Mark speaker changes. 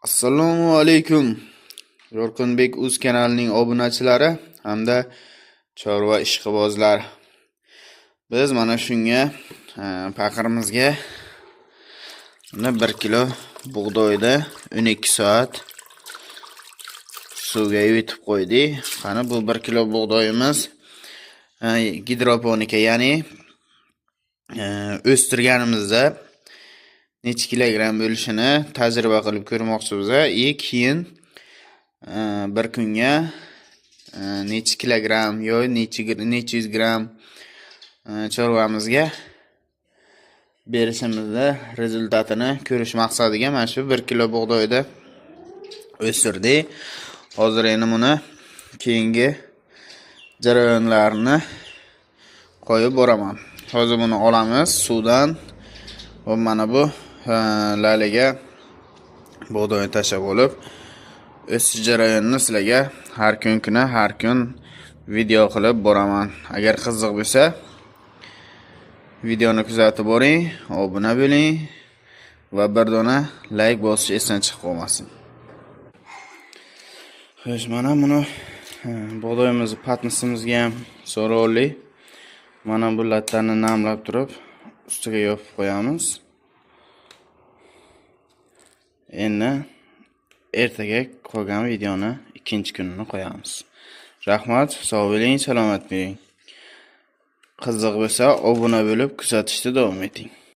Speaker 1: Assalomu alaykum. Yorqinbek uz kanalining obunachilari hamda chorva ishqibozlari. Biz mana shunga paqirimizga mana 1 kilo bug'doyni 12 soat suvga ivitib qo'ydik. Qani, bu 1 kilo bug'doyimiz gidroponika, ya'ni o'stirganimizda necha kilogramm bo'lishini tajriba qilib ko'rmoqchimiz. И keyin bir kunga necha kilogramm yo necha yuz gramm chorvamizga berishimizni результат ini ko'rish maqsadiga mana shu 1 kilo bug'doyni o'stirdik. Hozir endi buni keyingi jarayonlarini qo'yib boraman. Hozir buni olamiz suvdan va mana bu laliga bug'doyni tashlab olib, o'sish jarayonini sizlarga har kun kuni har kun video qilib boraman. Agar qiziq bo'lsa, videoni kuzatib boring, obuna bo'ling va bir dona layk bosish esdan chiqib qolmasin. Xo'sh, mana buni bug'doyimizni patnisimizga ham so'rovlik. Mana bu lattani namlab turib, ustiga yopib qo'yamiz. Endi ertaga qolgan videoni ikkinchi kunini qo'yamiz. Rahmat, sog' bo'ling, salomat bo'ling. Qiziq bo'lsa, obuna bo'lib kuzatishda davom eting.